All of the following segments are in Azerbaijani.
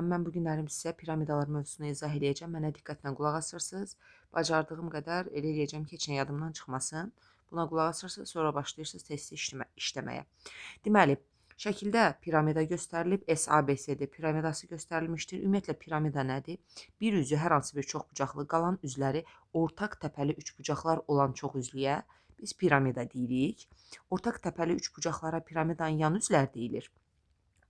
Mən bu günlərim sizə piramidalar mövzusunu izah eləyəcəm. Mənə diqqətlə qulaq asırsınız. Bacardığım qədər elə eləyəcəm ki, heç nə yadımdan çıxmasın. Buna qulaq asırsınız, sonra başlayırsınız testi işləməyə. Deməli, şəkildə piramida göstərilib, SABCD piramidası göstərilmişdir. Ümumiyyətlə, piramida nədir? Bir üzü hər hansı bir çoxbucaqlı, qalan üzləri ortaq təpəli üçbucaqlar olan çox üzlüyə biz piramida deyirik. Ortaq təpəli üçbucaqlara piramidanın yan üzləri deyilir.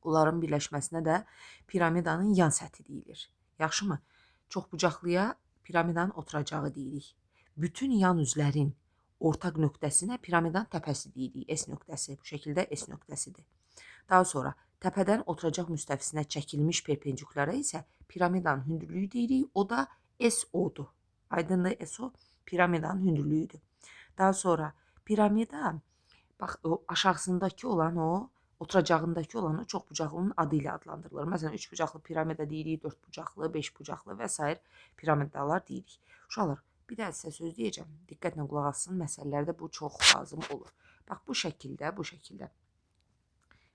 Onların birləşməsinə də piramidanın yan səthi deyilir. Yaxşımı? Çoxbucaqlıya piramidanın oturacağı deyirik. Bütün yan üzlərin ortaq nöqtəsinə piramidanın təpəsi deyirik. S nöqtəsi. Bu şəkildə S nöqtəsidir. Daha sonra təpədən oturacaq müstəvisinə çəkilmiş perpendikülərə isə piramidanın hündürlüyü deyirik. O da SO-dur. Aydındır, SO piramidanın hündürlüyüdür. Daha sonra piramida, bax, o aşağısındakı olan o, oturacağındakı olan o çoxbucaqlının adı ilə adlandırılır. Məsələn, üçbucaqlı piramida deyirik, dördbucaqlı, beşbucaqlı və sair piramidalar deyirik. Uşaqlar, bir də sizə söz deyəcəm. Diqqətlə qulaq asın, məsələlərdə bu çox lazım olur. Bax, bu şəkildə, bu şəkildə.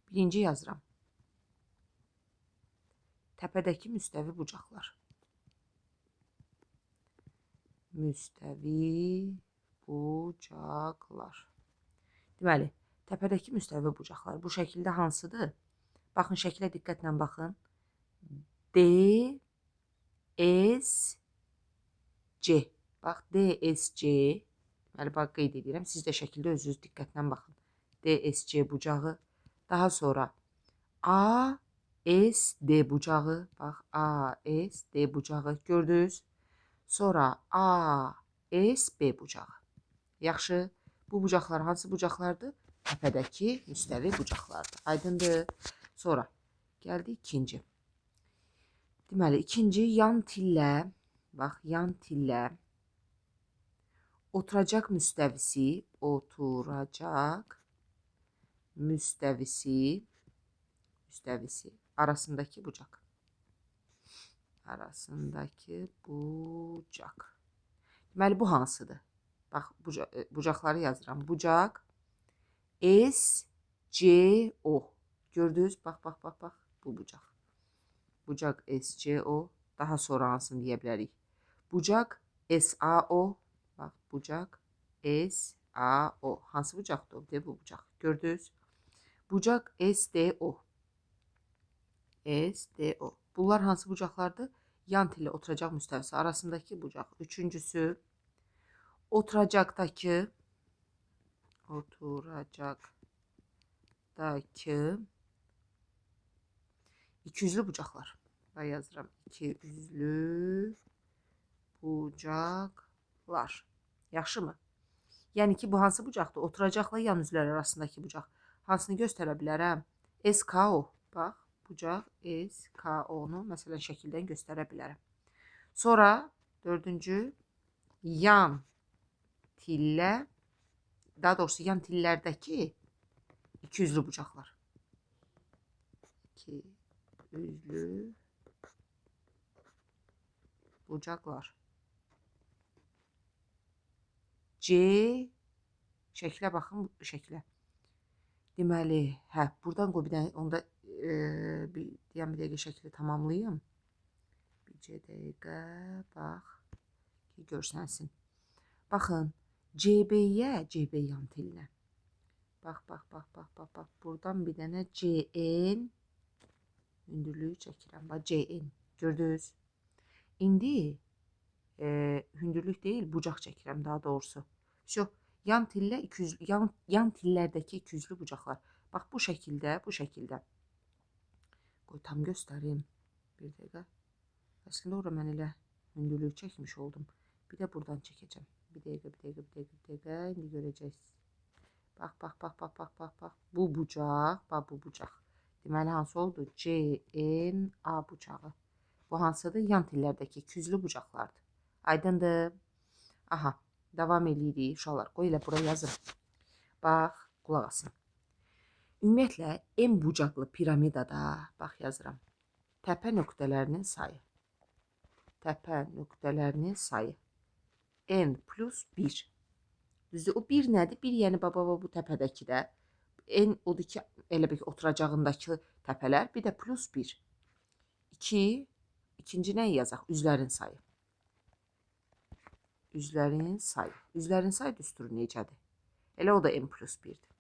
Birinci yazıram. Təpədəki müstəvi bucaqlar. Müstəvi bucaqlar. Deməli, təpədəki müstəvi bucaqlar bu şəkildə hansıdır? Baxın, şəkilə diqqətlə baxın. D, S, C. Bax, D, S, C. Deməli, bax, qeyd edirəm. Siz də şəkildə özünüz diqqətlə baxın. D, S, C bucağı. Daha sonra A, S, D bucağı. Bax, A, S, D bucağı. Gördünüz? Sonra A, S, B bucağı. Yaxşı, bu bucaqlar hansı bucaqlardır? Təpədəki müstəvi bucaqlardır. Aydındır. Sonra gəldi ikinci. Deməli, ikinci yan tillə, bax, yan tillə oturacaq müstəvisi, oturacaq müstəvisi, müstəvisi arasındakı bucaq. Arasındakı bucaq. Deməli, bu hansıdır? Bax, bucaqları yazıram. Bucaq S, C, O. Gördünüz? Bax, bax, bax, bax. Bu bucaq. Bucaq S, C, O. Daha sonra hansını deyə bilərik? Bucaq S, A, O. Bax, bucaq S, A, O. Hansı bucaqdır o? De, bu bucaq. Gördünüz? Bucaq S, D, O. S, D, O. Bunlar hansı bucaqlardır? Yan tillə oturacaq müstəvisi arasındakı bucaq. Üçüncüsü, oturacaqdakı ikiyüzlü bucaqlar. Ben yazıram. İkiyüzlü bucaqlar. Yaxşı mı? Yəni ki, bu hansı bucaqdır? Oturacaqla yan üzvlər arasındakı bucaq. Hansını göstərə bilərəm? SKO. Bax, bucaq SKO-nu məsələn şəkildən göstərə bilərəm. Sonra dördüncü yan tillə, daha doğrusu yan tillərdəki ikiyüzlü bucaqlar. İkiyüzlü bucaqlar. C, şəklə baxın, bu şəklə. Deməli, hə, buradan qoy bir dənə, onda bir, deyəm, bir dəqiqə şəkli tamamlayım. Bir dəqiqə, bax, ki, görsənsin. Baxın, CB-yə, CB yan tilinə. Bax, bax, bax, bax, bax, bax. Buradan bir dənə CN hündürlüyü çəkirəm. Bax, CN. Gördünüz? İndi hündürlük deyil, bucaq çəkirəm daha doğrusu. Şu, yan tillə yan tillərdəki ikiyüzlü bucaqlar. Bax, bu şəkildə, bu şəkildə. Qoy, tam göstərim. Bir dəqiqə. Əslində, ora mən elə hündürlük çəkmiş oldum. Bir də buradan çəkəcəm. Bir dəqiqə, bir dəqiqə, bir dəqiqə, bir dəqiqə. İndi görəcəksiniz. Bax, bax, bax, bax, bax, bax, bax. Bu bucaq, bax, bu bucaq. Deməli, hansı oldu? C, N, A bucağı. Bu hansıdır? Yan tillərdəki ikiyüzlü bucaqlardır. Aydındır. Aha, davam eləyirik. Uşaqlar, qoy elə bura yazın. Bax, qulaq asın. Ümumiyyətlə, M bucaqlı piramidada, bax, yazıram. Təpə nöqtələrinin sayı. Təpə nöqtələrinin sayı. N plus 1. Düzdür, o 1 nədir? 1, yəni, baba, bu təpədəki də. N odur ki, elə bil ki, oturacağındakı təpələr. Bir də plus 1. 2, ikinci nə yazaq? Üzlərin sayı. Üzlərin sayı. Üzlərin sayı düsturu necədir? Elə o da n plus 1-dir.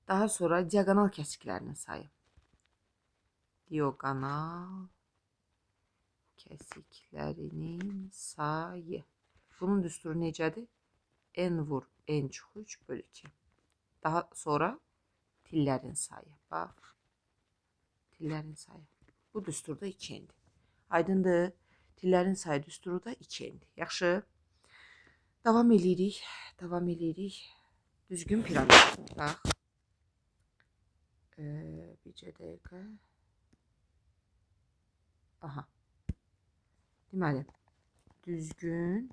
Daha sonra diaqonal kəsiklərinin sayı. Diaqonal kəsiklərinin sayı. Bunun düsturu necədir? N vur n çıx 3 bölü 2. Daha sonra tillərin sayı. Bax, tillərin sayı. Bu düsturda 2n-dir. Aydındır? Tillərin sayı düsturu da 2n-dir. Yaxşı. Davam eləyirik. Davam eləyirik. Düzgün piramid. Bax. Bircə dəqiqə. Aha. Deməli, düzgün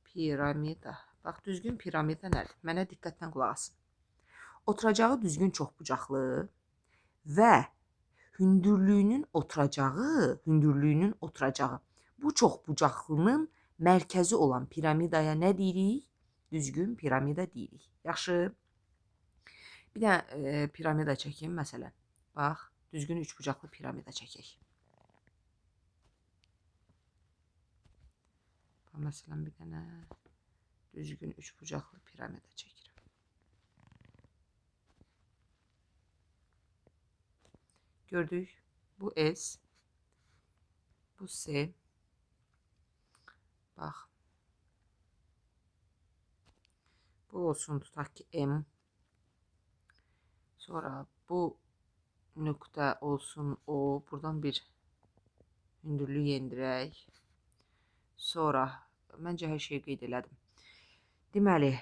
piramida. Bax, düzgün piramida nədir? Mənə diqqətlə qulaq asın. Oturacağı düzgün çoxbucaqlı və hündürlüyünün oturacağı, bu çoxbucaqlının mərkəzi olan piramidaya nə deyirik? Düzgün piramida deyirik. Yaxşı. Bir dənə piramida çəkim, məsələn. Bax, düzgün üçbucaqlı piramida çəkək. Bax, məsələn, bir dənə düzgün üçbucaqlı piramida çəkirəm. Gördük. Bu S, bu C. Bax. Bu olsun, tutaq ki, M. Sonra bu nöqtə olsun O. Buradan bir hündürlük endirək. Sonra, məncə hər şeyi qeyd elədim. Deməli,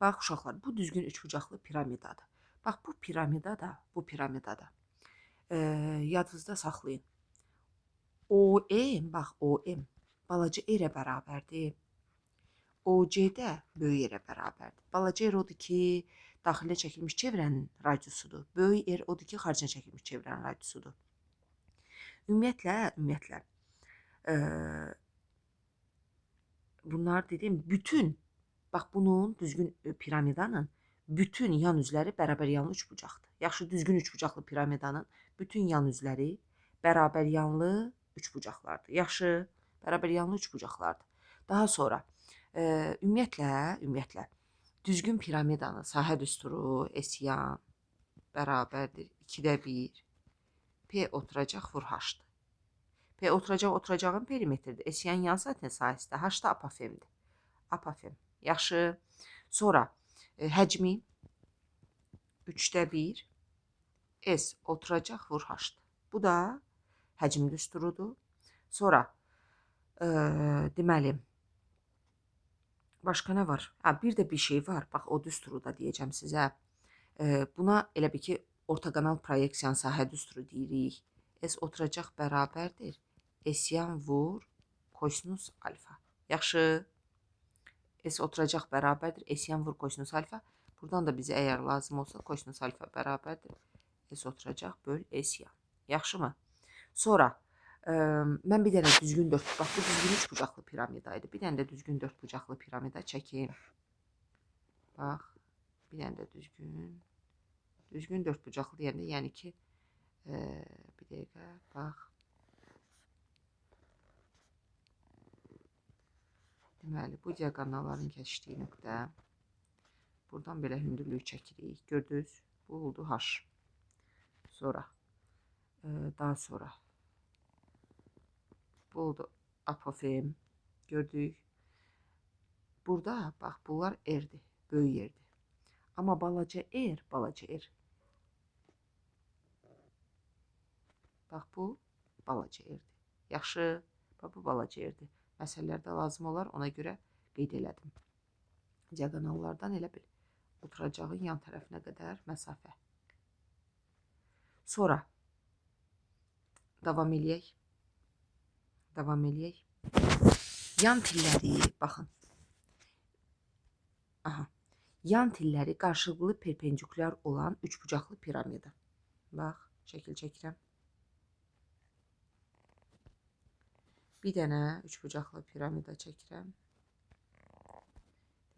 bax uşaqlar, bu düzgün üçbucaqlı piramidadır. Bax, bu piramida da, yadınızda saxlayın. OM, bax, OM balaca R-ə bərabərdir. OC də böyük R-ə bərabərdir. Balaca R odur ki, daxilə çəkilmiş çevrənin radiusudur. Böyük R odur ki, xaricinə çəkilmiş çevrənin radiusudur. Ümumiyyətlə, bunlar dediyim, bütün, bax, bunun düzgün piramidanın bütün yan üzləri bərabər yanlı üçbucaqdır. Yaxşı, düzgün üçbucaqlı piramidanın bütün yan üzləri bərabər yanlı üçbucaqlardır. Yaxşı, bərabər yanlı üçbucaqlardır. Daha sonra, ümumiyyətlə, düzgün piramidanın sahə düsturu S yan bərabərdir 2-də 1 P oturacaq vur H-dır. P oturacaq oturacağın perimetridir. S yan yan zaten sahəsidir. H da apofemdir. Apofem. Yaxşı. Sonra həcmi 3-də 1 S oturacaq vur H-dır. Bu da həcm düsturudur. Sonra deməli, başqa nə var? Ha, bir də bir şey var. Bax, o düsturu da deyəcəm sizə. Buna elə bil ki, ortoqonal proyeksiyanın sahə düsturu deyirik. S oturacaq bərabərdir. S yan vur kosinus alfa. Yaxşı. S oturacaq bərabərdir. S yan vur kosinus alfa. Buradan da bizə əgər lazım olsa kosinus alfa bərabərdir. S oturacaq böl S yan. Yaxşı mı? Sonra mən bir dənə düzgün dörd, bax bu düzgün üçbucaqlı piramida idi. Bir dənə də düzgün dördbucaqlı piramida çəkim. Bax, bir dənə də düzgün dördbucaqlı deyəndə, yəni ki, bir dəqiqə, bax. Deməli, bu diaqonalların kəsişdiyi nöqtə. Buradan belə hündürlük çəkirik. Gördünüz, bu oldu H. Sonra, daha sonra. Bu oldu apofem. Gördük. Burada, bax, bunlar R-dir. Böyük R-dir. Amma balaca R, balaca R. Bax, bu balaca R-dir. Yaxşı, bax, bu balaca R-dir. Məsələlərdə lazım olar, ona görə qeyd elədim. Diaqonallardan elə bil, oturacağın yan tərəfinə qədər məsafə. Sonra davam eləyək. Davam eləyək. Yan tilləri, baxın. Aha. Yan tilləri qarşılıqlı perpendikulyar olan üçbucaqlı piramida. Bax, şəkil çəkirəm. Bir dənə üçbucaqlı piramida çəkirəm.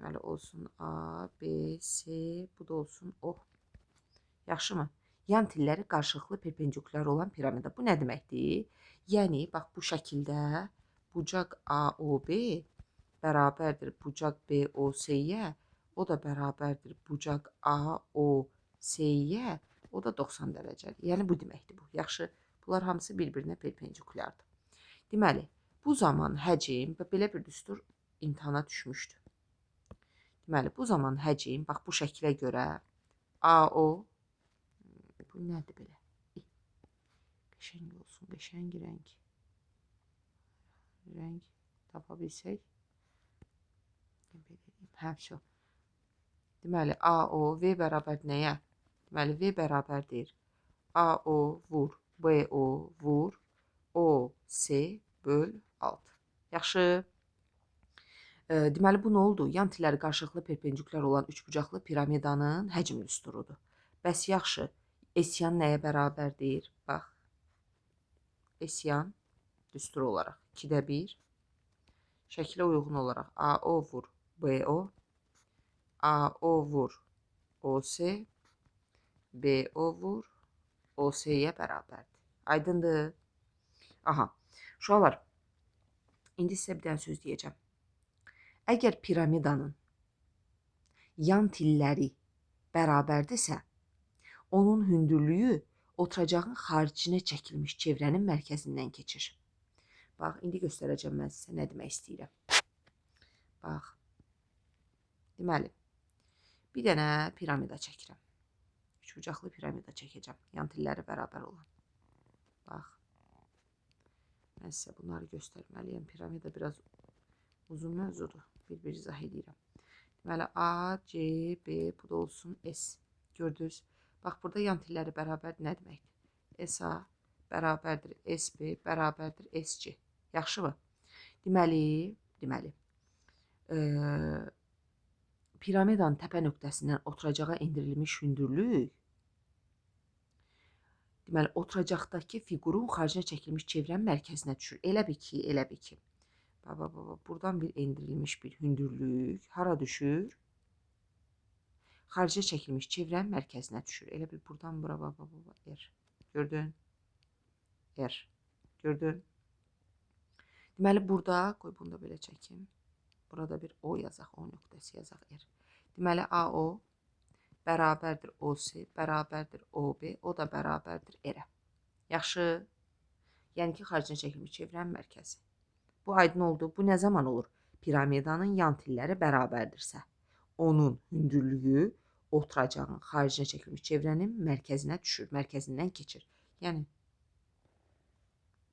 Deməli, olsun A, B, C, bu da olsun O. Yaxşımı? Yan tilləri qarşılıqlı perpendikulyar olan piramida. Bu nə deməkdir? Yəni, bax, bu şəkildə bucaq AOB bərabərdir bucaq BOC-yə, o da bərabərdir bucaq AOC-yə, o da 90 dərəcədir. Yəni, bu deməkdir bu. Yaxşı, bunlar hamısı bir-birinə perpendikulyardır. Deməli, bu zaman həcm və belə bir düstur imtahana düşmüşdü. Deməli, bu zaman həcm, bax, bu şəklə görə AO, bu nədir belə? Qəşəng olsun, qəşəng rəng. Rəng tapa bilsək. Hə, şu. Deməli, AO, V bərabər nəyə? Deməli, V bərabərdir. AO vur, BO vur, OC böl 6. Yaxşı. Deməli, bu nə oldu? Yan tilləri qarşılıqlı perpendikulyar olan üçbucaqlı piramidanın həcm düsturudur. Bəs yaxşı, S-yan nəyə bərabərdir? Bax, S-yan düsturu olaraq 2-də 1, şəklə uyğun olaraq AO vur BO, AO vur OC, BO vur OC-yə bərabərdir. Aydındır? Aha, uşaqlar, indi sizə bir dənə söz deyəcəm. Əgər piramidanın yan tilləri bərabərdirsə, onun hündürlüyü oturacağın xaricinə çəkilmiş çevrənin mərkəzindən keçir. Bax, indi göstərəcəm mən sizə nə demək istəyirəm. Bax, deməli, bir dənə piramida çəkirəm. Üçbucaqlı piramida çəkəcəm, yan tilləri bərabər olan. Bax, mən sizə bunları göstərməliyəm. Piramida biraz uzun mövzudur. Bir-bir izah edirəm. Deməli, A, C, B, bu da olsun S. Gördünüz? Bax, burada yan tilləri bərabər nə deməkdir? SA bərabərdir SB bərabərdir SC. Yaxşı mı? Deməli, piramidanın təpə nöqtəsindən oturacağa endirilmiş hündürlük, deməli, oturacaqdakı fiqurun xaricinə çəkilmiş çevrənin mərkəzinə düşür. Elə bil ki, Baba, buradan bir endirilmiş bir hündürlük hara düşür? Xaricə çəkilmiş çevrənin mərkəzinə düşür. Elə bil buradan bura, baba, R. Gördün? R. Gördün? Deməli, burada, qoy bunu da belə çəkim. Burada bir O yazaq, O nöqtəsi yazaq, R. Deməli, AO bərabərdir OC, bərabərdir OB, o da bərabərdir R-ə. Yaxşı? Yəni ki, xaricinə çəkilmiş çevrənin mərkəzi. Bu aydın oldu. Bu nə zaman olur? Piramidanın yan tilləri bərabərdirsə, onun hündürlüyü oturacağın xaricinə çəkilmiş çevrənin mərkəzinə düşür, mərkəzindən keçir. Yəni,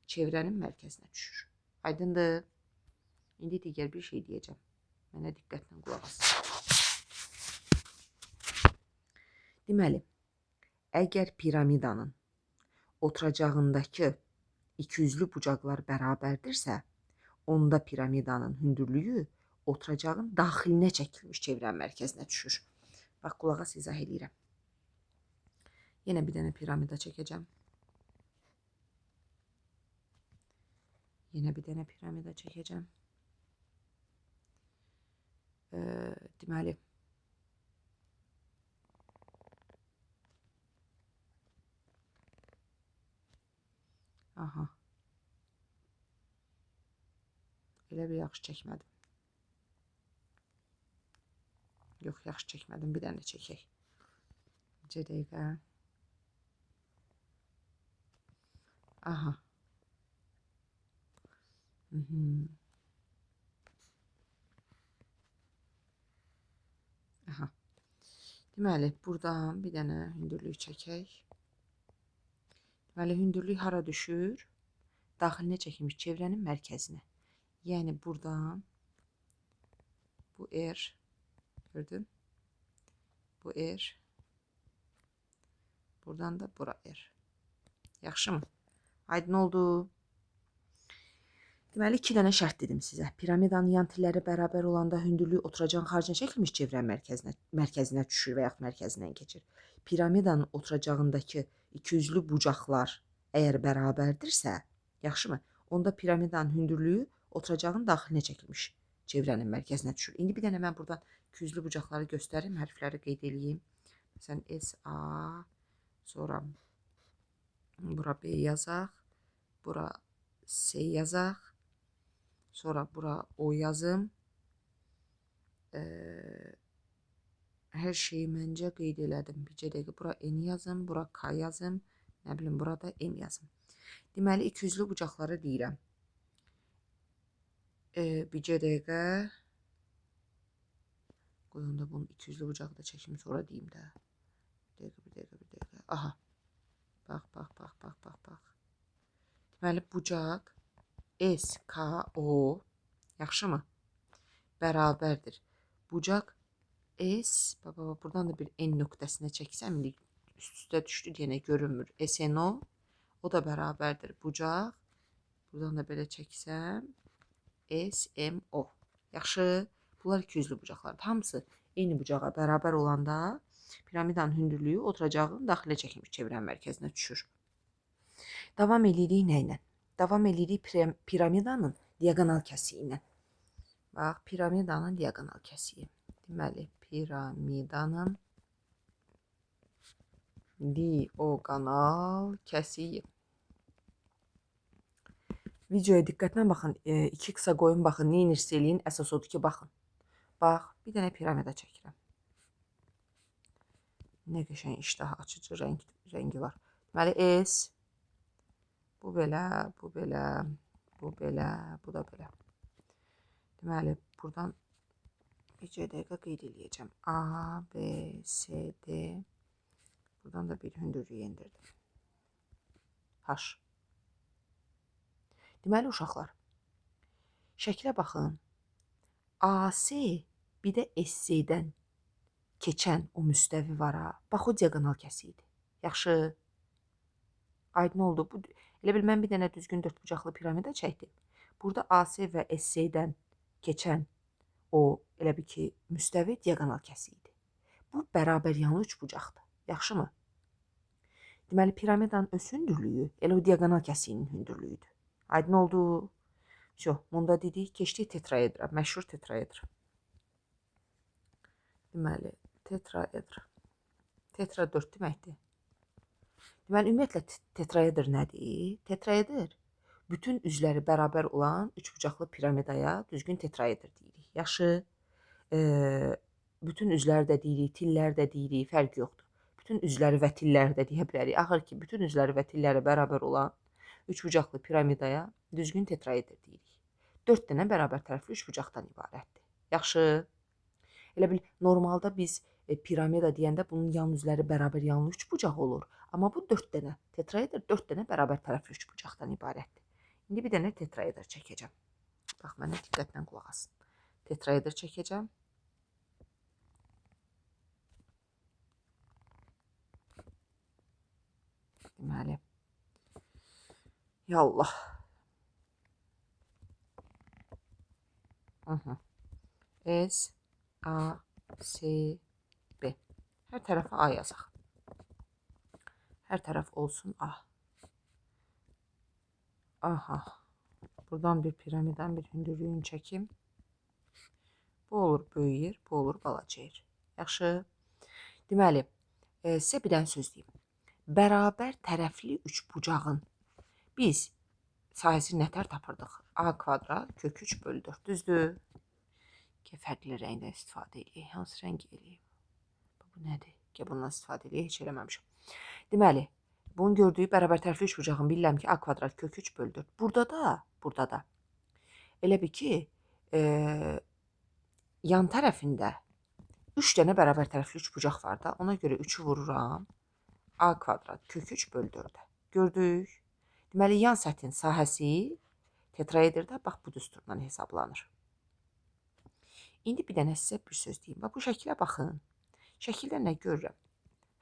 çevrənin mərkəzinə düşür. Aydındır. İndi digər bir şey deyəcəm. Mənə diqqətlə qulaq asın. Deməli, əgər piramidanın oturacağındakı ikiyüzlü bucaqlar bərabərdirsə, onda piramidanın hündürlüyü oturacağın daxilinə çəkilmiş çevrənin mərkəzinə düşür. Bax, qulağa izah eləyirəm. Yenə bir dənə piramida çəkəcəm. Yenə bir dənə piramida çəkəcəm. Deməli, aha. Elə bir yaxşı çəkmədim. Yox, yaxşı çəkmədim. Bir dənə çəkək. Necə dəqiqə? Aha. Aha. Deməli, buradan bir dənə hündürlük çəkək. Deməli, hündürlük hara düşür? Daxilinə çəkilmiş çevrənin mərkəzinə. Yəni, buradan bu R, gördün? Bu R, buradan da bura R. Yaxşı mı? Aydın oldu. Deməli, iki dənə şərt dedim sizə. Piramidanın yan tilləri bərabər olanda hündürlüyü oturacağın xaricinə çəkilmiş çevrənin mərkəzinə düşür və yaxud mərkəzindən keçir. Piramidanın oturacağındakı ikiyüzlü bucaqlar əgər bərabərdirsə, yaxşı mı? Onda piramidanın hündürlüyü oturacağın daxilinə çəkilmiş çevrənin mərkəzinə düşür. İndi bir dənə mən buradan İkiyüzlü bucaqları göstərim, hərfləri qeyd eləyim. Məsələn, S, A, sonra bura B yazaq, bura S yazaq, sonra bura O yazım. Hər şeyi məncə qeyd elədim. Bircə dəqiqə, bura N yazım, bura K yazım, nə bilim, burada M yazım. Deməli, ikiyüzlü bucaqları deyirəm. Bircə dəqiqə. Qoy onda bunun ikiyüzlü bucağı da çəkim, sonra deyim də. Bir dəqiqə, bir dəqiqə, bir dəqiqə. Aha. Bax, bax, bax, bax, bax, bax. Deməli, bucaq S, K, O, yaxşı mı? Bərabərdir. Bucaq S, bax, bax, bax, buradan da bir N nöqtəsinə çəksəm, indi üst-üstə düşdü deyənə görünmür. S, N, O, o da bərabərdir. Bucaq, buradan da belə çəksəm, S, M, O. Yaxşı, bunlar ikiyüzlü bucaqlardır. Hamısı eyni bucağa bərabər olanda piramidanın hündürlüyü oturacağın daxilə çəkilmiş çevirən mərkəzinə düşür. Davam eləyirik nə ilə? Davam eləyirik piramidanın diaqonal kəsiyi ilə. Bax, piramidanın diaqonal kəsiyi. Deməli, piramidanın diaqonal kəsiyi. Videoya diqqətlə baxın, 2 qısa qoyun, baxın, nə inirsə eləyin, əsas odur ki, baxın. Bax, bir dənə piramida çəkirəm. Nə qəşəng iştah açıcı rəngi var. Deməli, S, bu belə, bu belə, bu belə, bu da belə. Deməli, buradan bircə dəqiqə qeyd eləyəcəm. A, B, C, D. Buradan da bir hündürlüyü endirdim. H. Deməli, uşaqlar, şəklə baxın. AC bir də SC-dən keçən o müstəvi var ha. Bax, o diaqonal kəsiyi idi. Yaxşı, aydın oldu. Bu, elə bil, mən bir dənə düzgün dördbucaqlı piramida çəkdim. Burada AC və SC-dən keçən o, elə bil ki, müstəvi diaqonal kəsiyi idi. Bu, bərabər yanlı üçbucaqdır. Yaxşımı? Deməli, piramidanın öz hündürlüyü elə o diaqonal kəsiyinin hündürlüyüdür. Aydın oldu. Vso, bunda dedik, keçdik tetraedra, məşhur tetraedra. Deməli, tetraedra. Tetra 4 deməkdir. Deməli, ümumiyyətlə, tetraedr nədir? Tetraedr bütün üzləri bərabər olan üçbucaqlı piramidaya düzgün tetraedr deyirik. Yaxşı, bütün üzləri də deyirik, tillər də deyirik, fərqi yoxdur. Bütün üzləri və tilləri də deyə bilərik. Axır ki, bütün üzləri və tilləri bərabər olan üçbucaqlı piramidaya düzgün tetraedr deyirik. 4 dənə bərabər tərəfli üçbucaqdan ibarətdir. Yaxşı, elə bil, normalda biz piramida deyəndə bunun yan üzləri bərabər yanlı üçbucaq olur. Amma bu 4 dənə tetraedr 4 dənə bərabər tərəfli üçbucaqdan ibarətdir. İndi bir dənə tetraedr çəkəcəm. Bax, mənə diqqətlə qulaq asın. Tetraedr çəkəcəm. Deməli, yallah. S, A, C, B. Hər tərəfə A yazaq. Hər tərəf olsun A. Aha. Buradan bir piramidan bir hündürlüyünü çəkim. Bu olur böyük yer, bu olur balaca yer. Yaxşı. Deməli, sizə bir dənə söz deyim. Bərabər tərəfli üçbucağın biz sahəsini nətər tapırdıq? A kvadrat kök 3 bölü 4. Düzdür? Ki, fərqli rəngdən istifadə eləyək. Hansı rəng eləyək? Bu nədir? Ki, bundan istifadə eləyək. Heç eləməmişim. Deməli, bunun gördüyü bərabər tərəfli üçbucağın bilirəm ki, A kvadrat kök 3 bölü 4. Burada da. Elə bil ki, yan tərəfində 3 dənə bərabər tərəfli üçbucaq var da. Ona görə 3-ü vururam. A kvadrat kök 3 bölü 4-ə. Gördük. Deməli, yan səthin sahəsi tetraedrdə bax bu düsturla hesablanır. İndi bir dənə sizə bir söz deyim. Bax, bu şəkilə baxın. Şəkildə nə görürəm?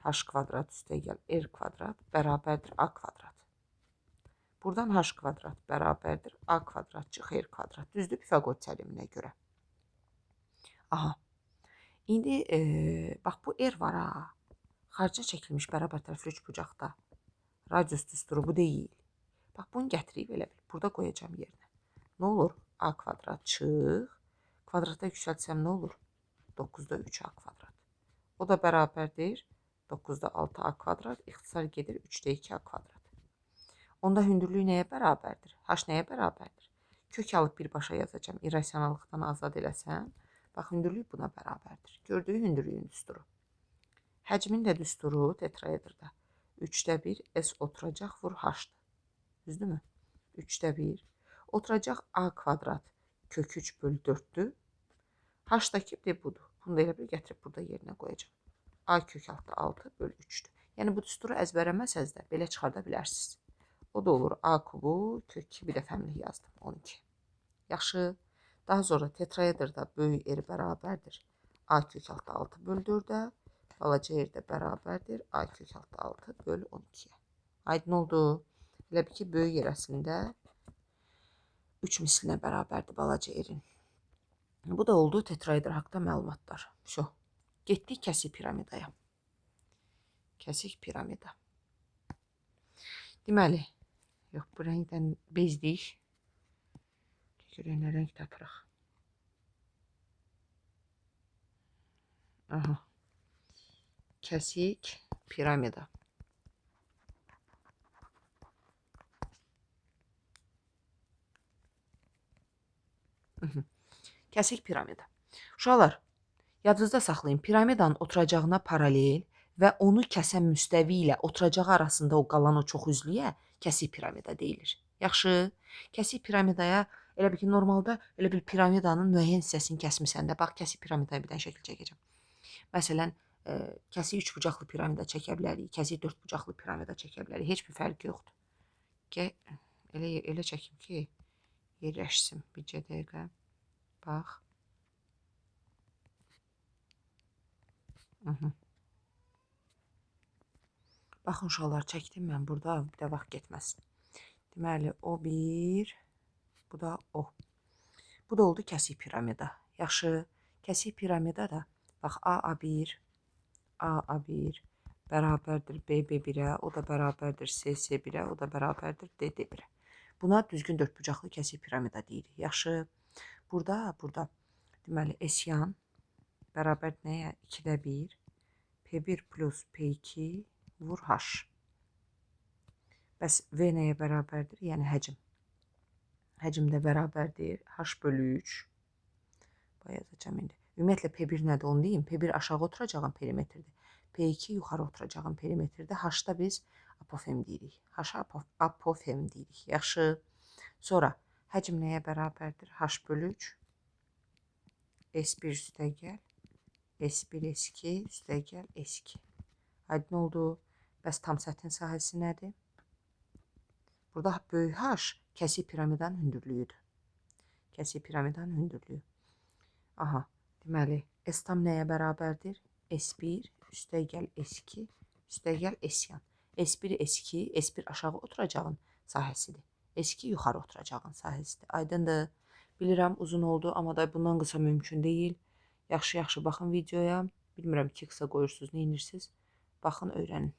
H kvadrat üstə gəl R kvadrat bərabərdir A kvadrat. Buradan H kvadrat bərabərdir A kvadrat çıx R kvadrat. Düzdür Pifaqor teoreminə görə. Aha. İndi bax bu R var ha. Xaricə çəkilmiş bərabər tərəfli üçbucaqda radius düsturu bu deyil. Bax bunu gətirib elə bil. Burada qoyacağam yerinə. Nə olur? A kvadrat çıx. Kvadrata yüksəltsəm nə olur? 9-da 3 A kvadrat. O da bərabərdir 9-da 6 A kvadrat. İxtisar gedir 3-də 2 A kvadrat. Onda hündürlük nəyə bərabərdir? H nəyə bərabərdir? Kök alıb birbaşa yazacağam. İrrasionallıqdan azad eləsəm, bax, hündürlük buna bərabərdir. Gördüyü hündürlüyün düsturu. Həcmin də düsturu tetraedrda. 3-də 1 S oturacaq vur H-dır. Düzdürmü? 3-də 1. Oturacaq A kvadrat kök 3 bölü 4-dür. H da kimdir? Budur. Bunu da elə bir gətirib burada yerinə qoyacağam. A kök altda 6 bölü 3-dür. Yəni, bu düsturu əzbərləməsəz də belə çıxarda bilərsiniz. O da olur A kubu kök 2, bir də fəmlik yazdım. 12. Yaxşı. Daha sonra tetraedrda böyük R bərabərdir. A kök altda 6 bölü 4-ə, balaca R də bərabərdir. A kök altda 6 bölü 12-yə. Aydın oldu. Elə bil ki, böyük R əslində 3 mislinə bərabərdir balaca R-in. Bu da oldu tetraedr haqda məlumatlar. Vso. Getdik kəsik piramidaya. Kəsik piramida. Deməli, yox, bu rəngdən bezdik. Görək nə rəng tapırıq. Aha. Kəsik piramida. Kəsik piramida. Uşaqlar, yadınızda saxlayın, piramidanın oturacağına paralel və onu kəsən müstəvi ilə oturacağı arasında o qalan o çox üzlüyə kəsik piramida deyilir. Yaxşı, kəsik piramidaya elə bil ki, normalda elə bil piramidanın müəyyən hissəsini kəsmisən də, bax, kəsik piramidaya bir dənə şəkil çəkəcəm. Məsələn, kəsik üçbucaqlı piramida çəkə bilərik, kəsik dördbucaqlı piramida çəkə bilərik. Heç bir fərqi yoxdur. Elə çəkim ki, yerləşsin bircə dəqiqə. Bax. Baxın, uşaqlar, çəkdim mən burada, bir də vaxt getməsin. Deməli, o bir, bu da o. Bu da oldu kəsik piramida. Yaxşı, kəsik piramida da, bax, A, A1, A, A1 bərabərdir B, B1-ə, o da bərabərdir C, C1-ə, o da bərabərdir D, D1-ə. Buna düzgün dördbucaqlı kəsik piramida deyirik. Yaxşı, burada, deməli, S yan bərabər nəyə? 2-də 1, P1 plus P2 vur H. Bəs V nəyə bərabərdir? Yəni, həcm. Həcm də bərabərdir. H bölü 3. Bax, yazacağım indi. Ümumiyyətlə, P1 nədir onu deyim. P1 aşağı oturacağım perimetrdir. P2 yuxarı oturacağım perimetrdir. H-da biz apofem deyirik. H-a apofem deyirik. Yaxşı. Sonra, həcm nəyə bərabərdir? H bölü 3. S1 üstə gəl. S1, S2 üstə gəl. S2. Aydın oldu. Bəs tam səthin sahəsi nədir? Burada böyük H kəsik piramidanın hündürlüyüdür. Kəsik piramidanın hündürlüyü. Aha, deməli, S tam nəyə bərabərdir? S1 üstə gəl S2 üstə gəl S yan. S1, S2, S1 aşağı oturacağın sahəsidir. S2 yuxarı oturacağın sahəsidir. Aydındır. Bilirəm, uzun oldu, amma da bundan qısa mümkün deyil. Yaxşı-yaxşı baxın videoya. Bilmirəm ki, qısa qoyursunuz, nə edirsiniz? Baxın, öyrənin.